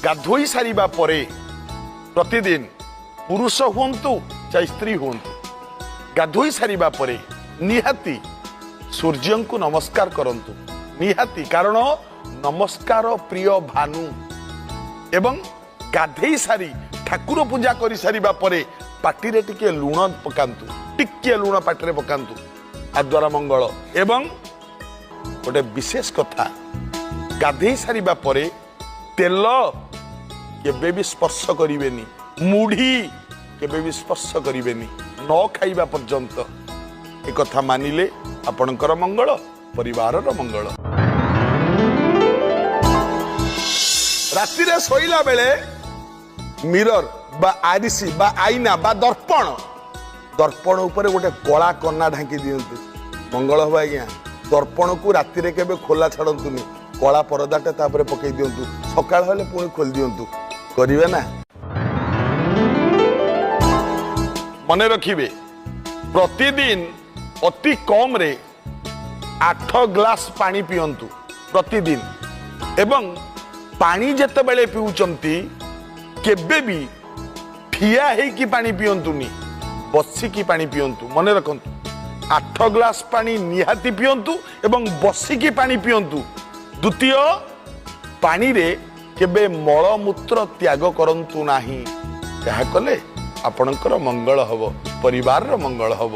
ଗାଧୋଇ ସାରିବା ପରେ ପ୍ରତିଦିନ, ପୁରୁଷ ହୁଅନ୍ତୁ ଚାହେ ସ୍ତ୍ରୀ ହୁଅନ୍ତୁ, ଗାଧୋଇ ସାରିବା ପରେ ନିହାତି ସୂର୍ଯ୍ୟଙ୍କୁ ନମସ୍କାର କରନ୍ତୁ, ନିହାତି। କାରଣ ନମସ୍କାର ପ୍ରିୟ ଭାନୁ। ଏବଂ ଗାଧେଇ ସାରି ଠାକୁର ପୂଜା କରିସାରିବା ପରେ ପାଟିରେ ଟିକେ ଲୁଣ ପକାନ୍ତୁ, ଟିକିଏ ଲୁଣ ପାଟିରେ ପକାନ୍ତୁ, ଦ୍ୱାରା ମଙ୍ଗଳ। ଏବଂ ଗୋଟେ ବିଶେଷ କଥା, ଗାଧେଇ ସାରିବା ପରେ ତେଲ କେବେ ବି ସ୍ପର୍ଶ କରିବେନି, ମୁଢି କେବେ ବି ସ୍ପର୍ଶ କରିବେନି ନ ଖାଇବା ପର୍ଯ୍ୟନ୍ତ। ଏକଥା ମାନିଲେ ଆପଣଙ୍କର ମଙ୍ଗଳ, ପରିବାରର ମଙ୍ଗଳ। ରାତିରେ ଶୋଇଲା ବେଳେ ମିରର ବା ଆରିସି ବା ଆଇନା ବା ଦର୍ପଣ, ଦର୍ପଣ ଉପରେ ଗୋଟେ କଳା କନା ଢାଙ୍କି ଦିଅନ୍ତୁ, ମଙ୍ଗଳ ହବ ଆଜ୍ଞା। ଦର୍ପଣକୁ ରାତିରେ କେବେ ଖୋଲା ଛାଡ଼ନ୍ତୁନି, କଳା ପରଦାଟା ତାପରେ ପକେଇ ଦିଅନ୍ତୁ, ସକାଳ ହେଲେ ପୁଣି ଖୋଲି ଦିଅନ୍ତୁ। କରିବେ ନା? ମନେ ରଖିବେ, ପ୍ରତିଦିନ ଅତି କମରେ 8 ଗ୍ଲାସ ପାଣି ପିଅନ୍ତୁ ପ୍ରତିଦିନ। ଏବଂ ପାଣି ଯେତେବେଳେ ପିଉଛନ୍ତି, କେବେ ବି ଠିଆ ହେଇକି ପାଣି ପିଅନ୍ତୁନି, ବସିକି ପାଣି ପିଅନ୍ତୁ। ମନେ ରଖନ୍ତୁ, 8 ଗ୍ଲାସ ପାଣି ନିହାତି ପିଅନ୍ତୁ ଏବଂ ବସିକି ପାଣି ପିଅନ୍ତୁ। ଦ୍ୱିତୀୟ, ପାଣିରେ କେବେ ମଳମୂତ୍ର ତ୍ୟାଗ କରନ୍ତୁ ନାହିଁ। ଏହା କଲେ ଆପଣଙ୍କର ମଙ୍ଗଳ ହବ, ପରିବାରର ମଙ୍ଗଳ ହବ।